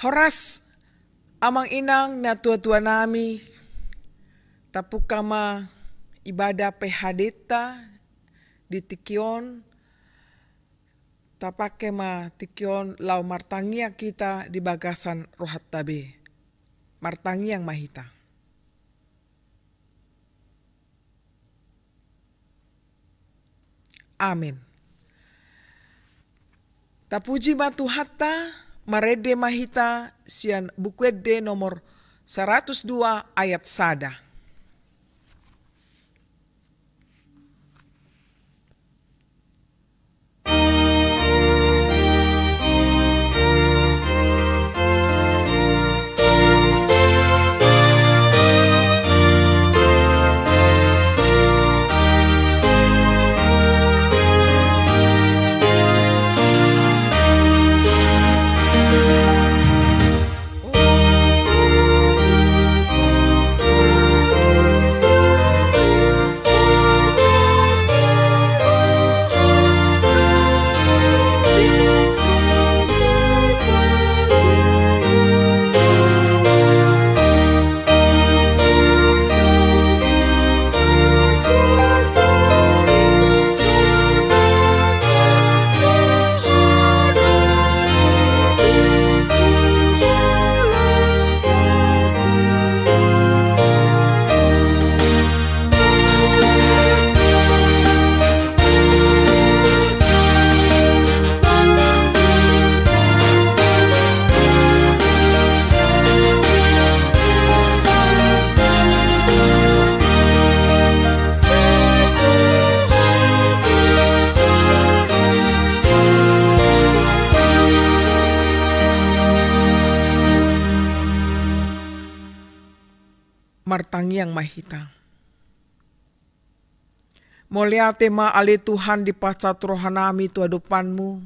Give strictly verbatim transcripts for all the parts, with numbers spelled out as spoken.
Horas, amang inang na tuatua nami, tapungka ma ibadah P H D-ta di tingki on, tapake ma tingki on laho martangiang hita di bagasan rohanta be. Martangiang ma hita. Amen. Tapuji ma Tuhanta, marende ma hita sian Buku Ende nomor saratus dua ayat sada. Martangiang ma hita. Mauliate ma ale Tuhan dipasahat rohanami tu adopanMu.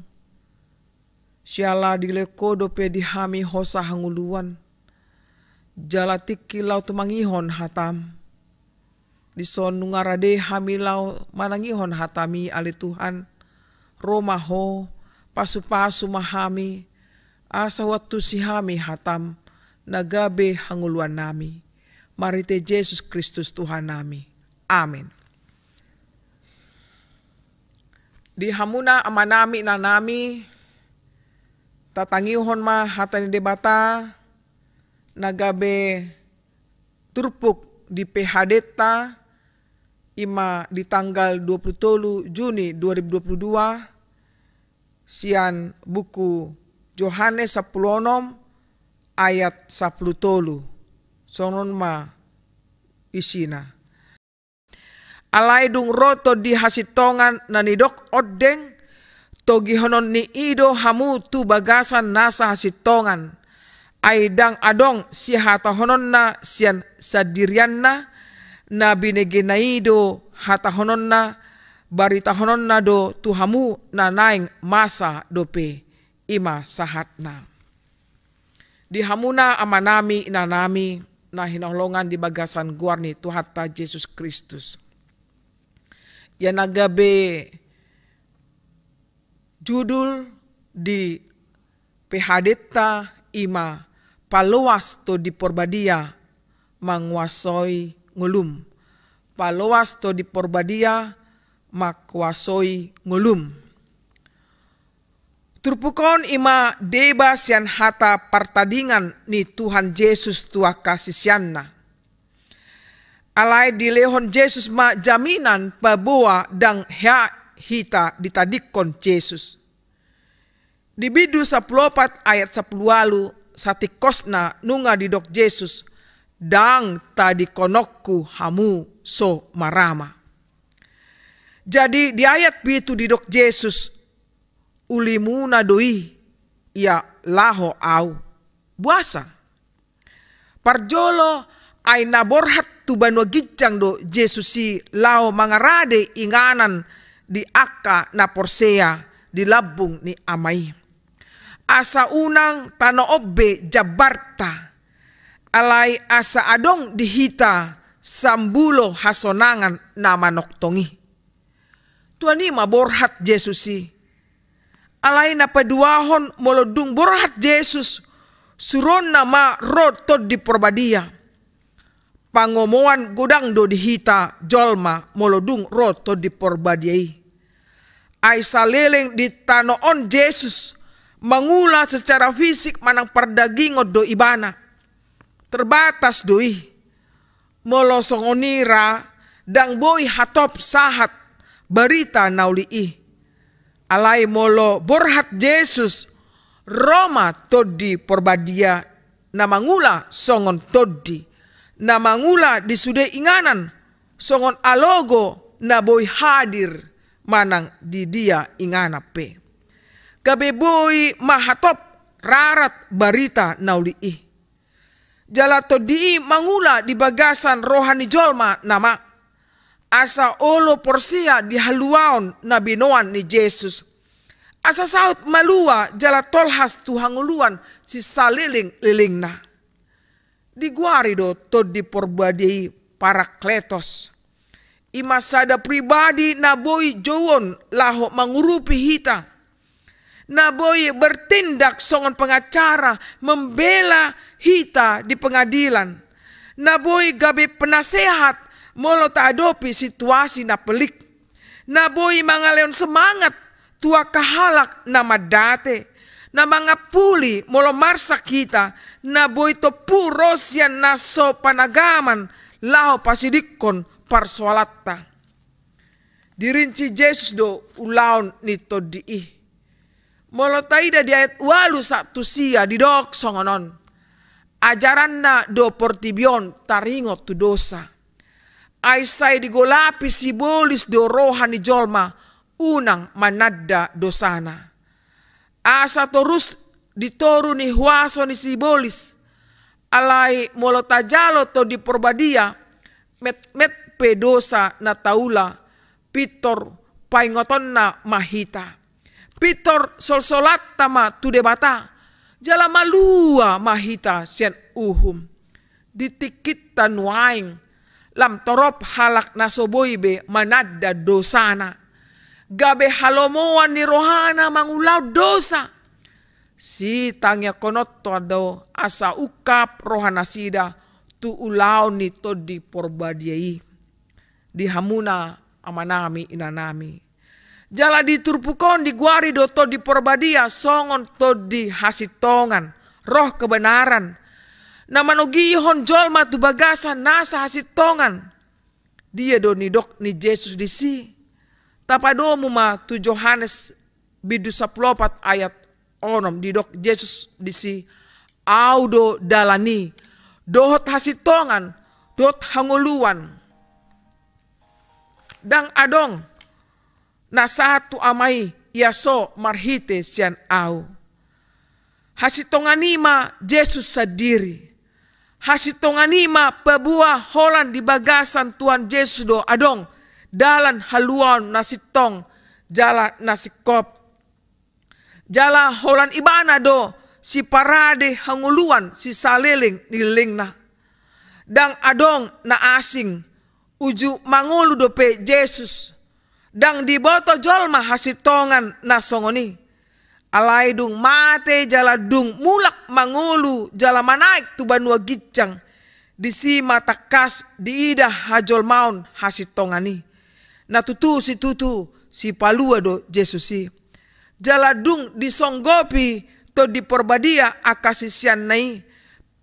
Siala dilehon Ho dope di hami hosa hangoluan, jala tingki laho tumangihon hataM. Dison nunga rade hami laho manangihon hataMi ale Tuhan. Ro ma Ho, pasupasu ma hami, asa huantusi hami hataM na gabe hangoluannami. Marhite Jesus Kristus Tuhannami. Amen. Di hamuna amanami inanami, tatangihon ma hata ni Debata na gabe turpuk di P H D-ta, ima di tanggal dua puluh tolu Juni dua ribu dua puluh dua, sian buku Johannes sampulu onom ayat sampulu tolu. Songon on ma isina. Alai dung ro tondi hasintongan na nidok ondeng, togihononni i do hamu tu bagasan nasa hasintongan. Ai ndang adong sihatahononna sian sandirianna, na binegena i do hatahononna, baritahononna do tu hamu na naeng masa dope. Ima sahatna. Di hamuna amanami inanami na hinaholongan di bagasan goar ni Tuhanta Jesus Kristus. Ia na gabe judul di P H D-ta ima paloas Tondi Porbadia manguasoi ngolum. Paloas Tondi Porbadia manguasoi ngolum. Turpuk on ima deba sian hata partadingan ni Tuhan Jesus tu angka siseanna. Alai dilehon Jesus ma jaminan paboa ndang hea hita ditadingkon Jesus. Di bindu sampulu opat ayat sampulu ualu satingkosna nunga didok Jesus, ndang tadingkononku hamu so marama. Jadi di ayat pitu didok Jesus, ulimuna do i, ia laho Au. Boasa? Parjolo, ai na borhat tu banua ginjang do Jesus i laho mangarade inganan di angka na porsea di lambung ni Ama i. Asa unang tano on be jambarta, alai asa adong di hita sambulo hasonangan na manongtong i. Tuani ma borhat Jesus i. Alai na paduahon, molo dung borhat Jesus, Suronna ma ro Tondi Porbadia. Pangomoan godang do di hita jolma molo dung ro Tondi Porbadia i. Ai saleleng di tano on Jesus, mangula secara fisik manang pardagingon do ibana. Terbatas do i. Molo songon i ra, ndang boi hatop sahat barita na uli i. Alai molo borhat Jesus, ro ma Tondi Porbadia na mangula songon tondi, na mangula di sude inganan, songon alogo na boi hadir manang di dia inganan pe. Gabe boi ma hatop rarat barita na uli i. Jala tondi i mangula di bagasan roha ni jolma nama, asa olo porsea di haluaon na binoan ni Jesus. Asa saut malua jala tolhas tu hangoluan sisaleleng-lelengna. Digoari do Tondi Porbadia i Parakletos. I ma sada pribadi na boi jouon laho mangurupi hita. Na boi bertindak songon pengacara, membela hita di pengadilan. Na boi gabe penasehat molo taadopi situasi na pelik. Na boi mangalehon semangat tu angka halak na mandate, na mangampuli molo marsak hita, na boi tompu ro sian na so panagaman laho pasidingkon parsoalanta. Dirinci Jesus do ulaon ni tondi i. Molo taida di ayat ualu sahat tu sia didok songon on. Ajaranna do portibi on taringot tu dosa. Ai sai digolapi sibolis do roha ni jolma unang mananda dosana. Asa torus di toru ni huaso ni sibolis. Alai molo tajalo Tondi Porbadia, metmet pe dosa na taula, pintor paingotonna ma hita. Pintor solsolanta ma tu Debata, jala malua ma hita sian uhum. Di tingkinta nuaeng, lam torop halak na so boi be mananda dosana. Gabe halomoan ni rohana mangulahon dosa. Sitangiangkononta do asa ungkap rohanasida tu ulaon ni Tondi Porbadia i. Di hamuna amanami inanami. Jala di turpuk on digoari do Tondi Porbadia songon tondi hasintongan, roh kebenaran. Na manogihon jolma tu bagasan nasa hasintongan. Dia do nidok ni Jesus disi? Tapadomu ma tu Johannes bindu sampulu opat ayat onom, didok Jesus disi, Au do dalan i, dohot hasintongan, dohot hangoluan. Ndang adong na sahat tu Ama i ia so marhite sian Au. Hasintongan i ma Jesus sandiri. Hasintongan i ma paboa holan di bagasan Tuhan Jesus do adong dalan haluaon na sintong jala na singkop. Jala holan Ibana do siparade hangoluan sisaleleng ni lelengna. Ndang adong na asing, uju mangolu dope Jesus. Ndang diboto jolma hasintongan na songon i. Alai dung mate jala dung mulak mangolu jala manaek tu banua ginjang, disi ma tangkas diida hajolmaon hasintongan i. Na tutu situtu sipalua do Jesus i. Jala dung disonggopi Tondi Porbadia angka siseanna i,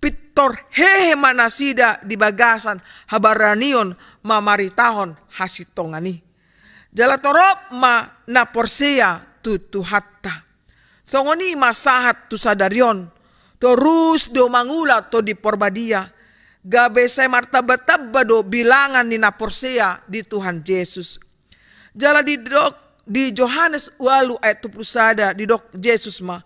pintor hehe ma nasida di bagasan habaranion mamaritahon hasintongan i. Jala torop ma na porsea tu Tuhanta. Songon i ma sahat tu sadari on, torus do mangula Tondi Porbadia, gabe sai martambatamba do bilangan ni na porsea di Tuhan Jesus. Jala didok di Johannes ualu ayat dua pulu sada didok Jesus ma,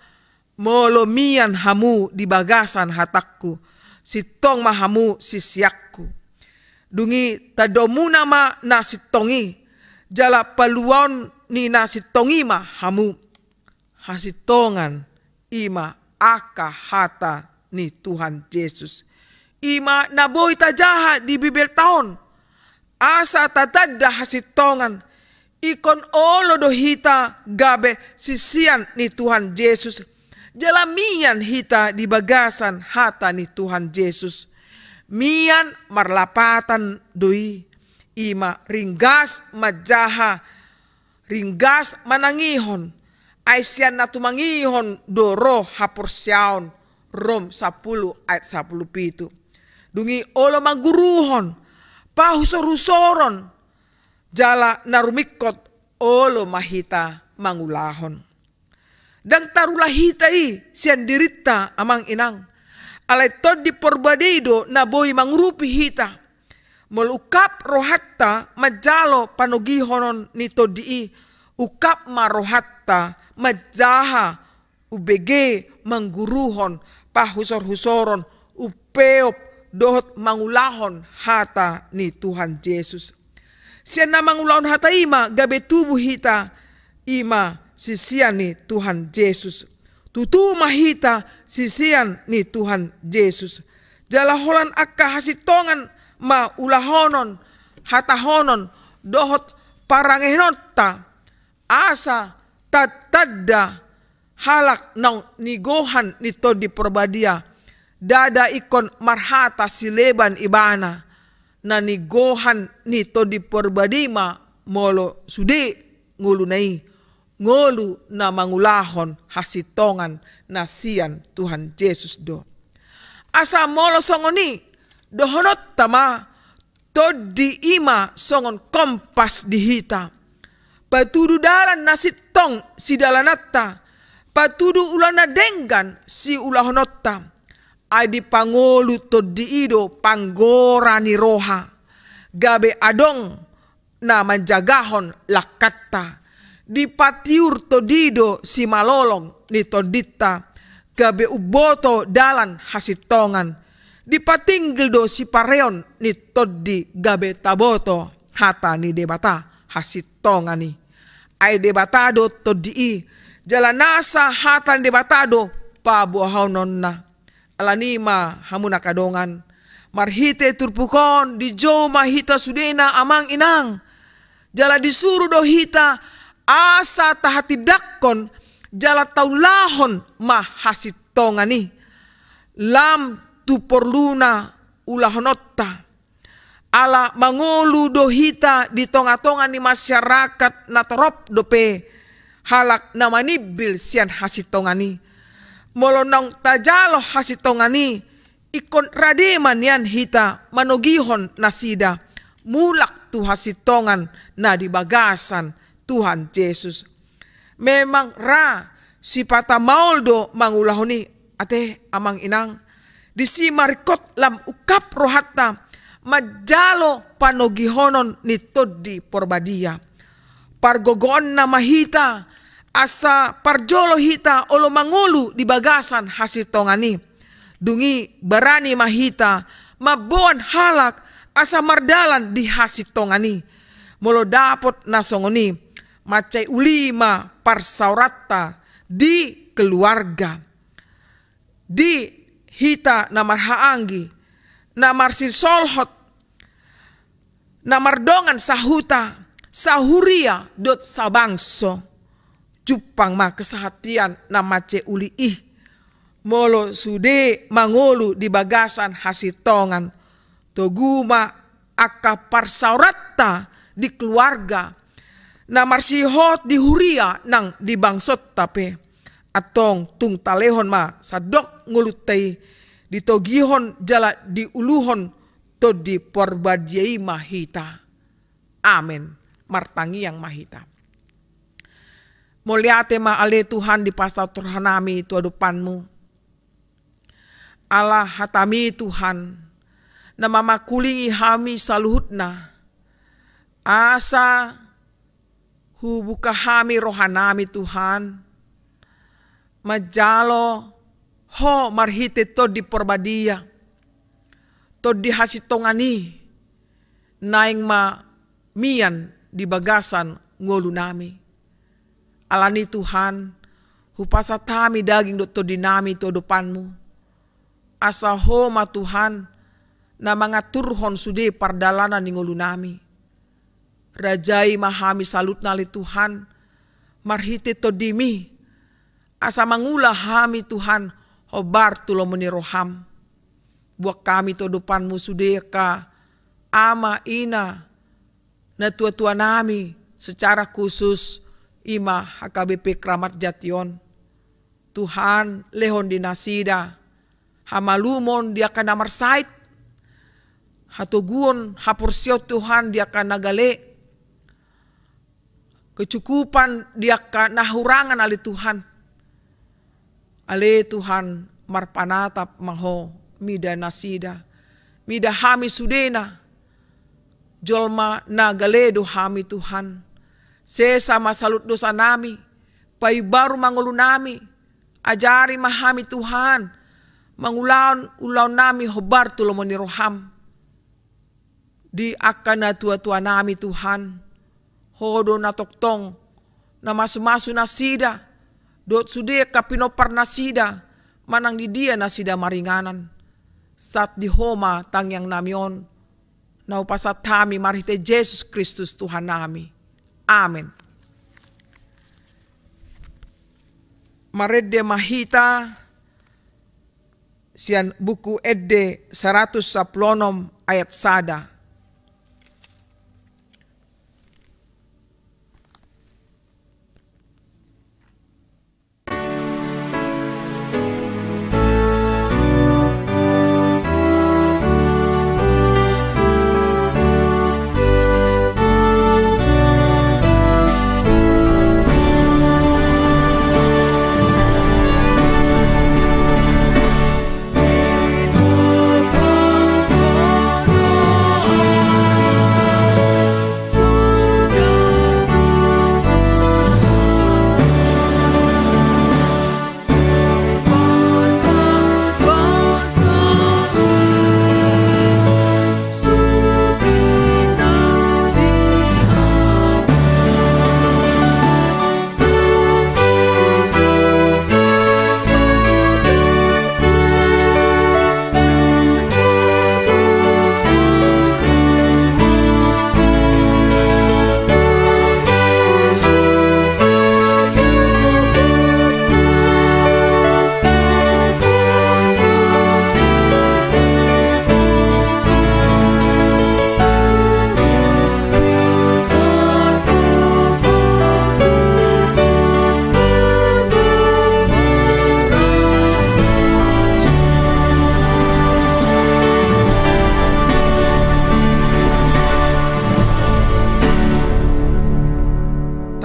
Molo mian hamu di bagasan hatangku, sintong ma hamu siseanku. Dung i tandaonmuna ma na sintong i, jala paluaon ni na sintong i ma hamu. Hasintongan i ma angka hata ni Tuhan Jesus. I ma na boi tajaha di Bibelta on. Asa tatanda hasintongan, ingkon olo do hita gabe sisean ni Tuhan Jesus. Jala mian hita di bagasan hata ni Tuhan Jesus. Mian marlapatan do i, i ma ringgas manjaha, ringgas manangihon, ai sian na tumangihon do ro haporseaon, Rom sapuluh ayat sapuluh pitu. Dung i olo mangguruhon, pahusorhusoron, jala na rumingkot olo ma hita mangulahon. Ndang tarula hita i sian dirinta, amang inang. Alai Tondi Porbadia i do na boi mangurupi hita. Molo ungkap rohanta manjalo panogihonon ni Tondi i, ungkap ma rohanta manjaha umbege mangguruhon, pahusorhusoron, umpeop dohot mangulahon hata ni Tuhan Jesus. Sian na mangulahon hata i ma gabe tubu hita, i ma sisean ni Tuhan Jesus. Tutu ma hita sisean ni Tuhan Jesus. Jala holan angka hasintongan ma ulahonon, hatahonon, dohot parangeononta, asa tatanda halak naung nigohan ni Tondi Porbadia, ndada ingkon marhata sileban ibana. Na nigohan ni Tondi Porbadia i ma molo sude ngoluna i, ngolu na mangulahon hasintongan na sian Tuhan Jesus do. Asa molo songon i, dohononta ma, Tondi i ma songon kompas di hita. Patudu dalan na sintong sidalananta, patudu ulaon na denggan siulahononta. Ai dipangolu Tondi i do panggora ni roha, gabe adong na manjagahon langkanta. Dipatiur Tondi i do simalolong ni tondinta, gabe umboto dalan hasintongan. Dipatinggil do sipareon ni Tondi gabe taboto hata ni Debata hasintongan i. Ai Debata do Tondi i, jala nasa hata ni Debata do paboahononna. Alani i ma hamu na angka dongan, marhite turpuk on dijou ma hita sudena, amang inang. Jala disuru do hita asa tahatindangkon jala taulahon ma hasintongan i. Lam tu porluna ulahononta. Ala mangolu do hita di tongatonga ni masyarakat na torop dope halak na manimbil sian hasintongan i. Molo naung tajalo hasintongan i, ingkon rade ma nian hita manogihon nasida mulak tu hasintongan na di bagasan Tuhan Jesus. Memang ra sipata maol do mangulahon i, ate amang inang. Disi ma ringkot lam ungkap rohanta manjalo panogihonon ni Tondi Porbadia. Pargogoonna ma hita asa parjolo hita olo mangolu di bagasan hasintongan i. Dung i barani ma hita mamboan halak asa mardalan di hasintongan i. Molo dapot na songon i, mansai uli ma parsaoranta di keluarga, di hita na marhahaanggi, na marsisolhot, na mardongan sahuta, sahuria dohot sabangso. Jumpang ma kesehatian na mansai uli i. Molo sude mangolu di bagasan hasintongan, togu ma angka parsaoranta di keluarga, na marsihot di huria nang di bangsonta pe. Antong tung talehon ma sandok ngolunta i, ditogihon jala diuluhon Tondi Porbadia i ma hita. Amen. Martangiang ma hita. Mauliate ma ale Tuhan dipasahat rohanami tu adopanMu. Ala hataMi Tuhan, na mamangkulingi hami saluhutna, asa hubuka hami rohanami Tuhan, manjalo Ho marhite Tondi Porbadia, Tondi hasintongan i, naeng ma mian di bagasan ngolunami. Alani Tuhan, hupasahat hami daging dohot tondinami tu adopanMu. Asa Ho ma Tuhan, na mangaturhon sude pardalanan ni ngolunami. Rajai ma hami saluhutna ale Tuhan, marhite TondiMi, Asa mangula hami Tuhan hombar tu lomo ni roham. Buat hami tu adopanmu sude angka ama, ina, natuatua nami, secara khusus ima H K B P Kramat Jati on. Tuhan, lehon di nasida hamalumon di angka na marsahit, hatoguon, haporseaon Tuhan di angka na gale, kecukupan di angka na hurangan ale Tuhan. Ale Tuhan, marpanatap ma Ho, mida nasida, mida hami sudena. Jolma na gale do hami Tuhan. Sesa ma saluhut dosa nami, paimbaru ma ngolu nami, ajari ma hami Tuhan, mangulahon ulaon nami hombar tu lomo ni roham. Di angka natuatua nami Tuhan, Ho do na tongtong na masumasu nasida, dohot sude angka pinompar nasida, manang di dia nasida maringanan. Sahat di Ho ma tangiang nami on, na hupasahat hami marhite Jesus Kristus Tuhan nami. Amen. Marende ma hita sian Buku Ende saratus sampulu onom ayat sada.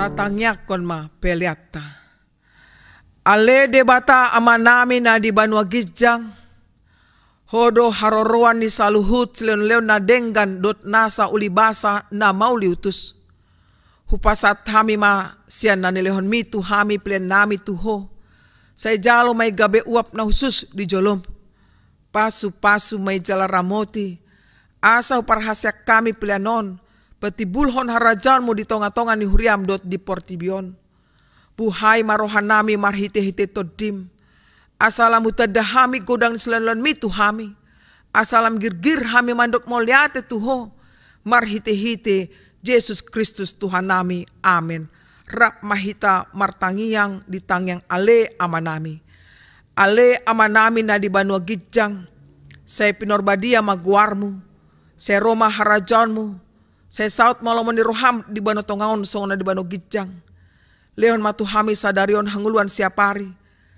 Tatangiangkon ma peleanta. Ale Debata Amanami na di banua ginjang, Ho do haroroan ni saluhut silehonlehon na denggan dohot nasa ulibasa na mauliutus. Hupasahat hami ma sian na nilehonmi tu hami pelean nami tu Ho. Sai jalo ma i gabe uap na hushus di jolom. Pasupasu ma i jala ramoti, asa huparhaseang hami pelean on patimbulhon harajaonmu di tongatonga ni huriam dohot di portibi on. Buhai ma rohanami marhitehite Tondim, asa lam hutanda hami godang ni silehonlehonmi tu hami, asa lam girgir hami mandok mauliate tu Ho, marhitehite Jesus Kristus Tuhannami. Amen. Rap ma hita martangiang di tangiang Ale Amanami. Ale Amanami na di banua ginjang, sai pinarbadia ma goarmu, sai ro ma harajaonmu, sai saut ma lomo ni roham di banua tonga on songon na di banua ginjang. Lehon ma tu hami sadari on hangoluan siapari.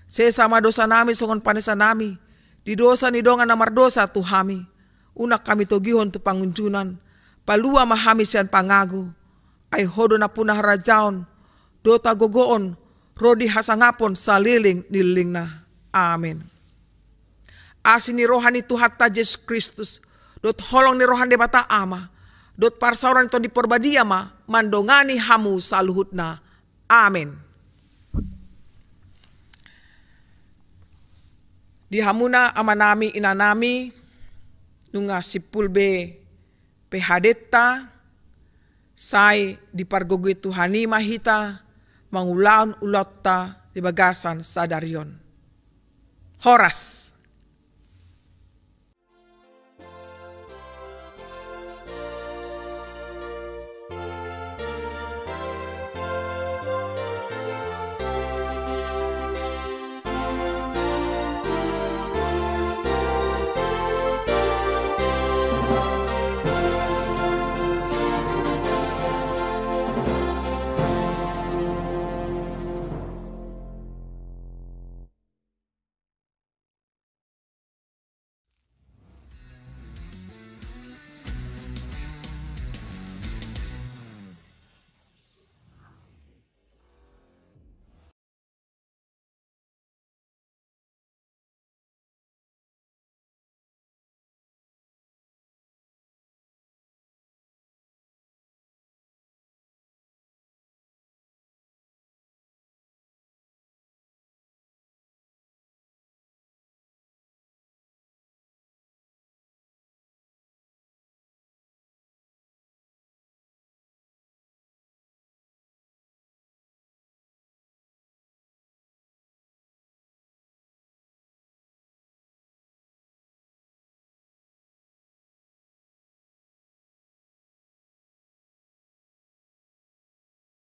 Sesa ma dosanami songon panesanami di dosa ni dongan na mardosa tu hami. Unang hami togihon tu pangunjunan. Palua ma hami sian pangago. Ai Ho do nampuna harajaon dohot hagogoon ro di hasangapon saleleng ni lelengna. Amen. Asi ni roha ni Tuhanta Jesus Kristus, dohot holong ni roha ni Debata Ama, dohot parsaoran ni Tondi Porbadia ma mandongani hamu saluhutna. Amen. Di hamuna amanami, inanami, nunga simpul be P H D-ta, sai dipargogoi Tuhan i ma hita mangulahon ulaonta di bagasan sadari on. Horas.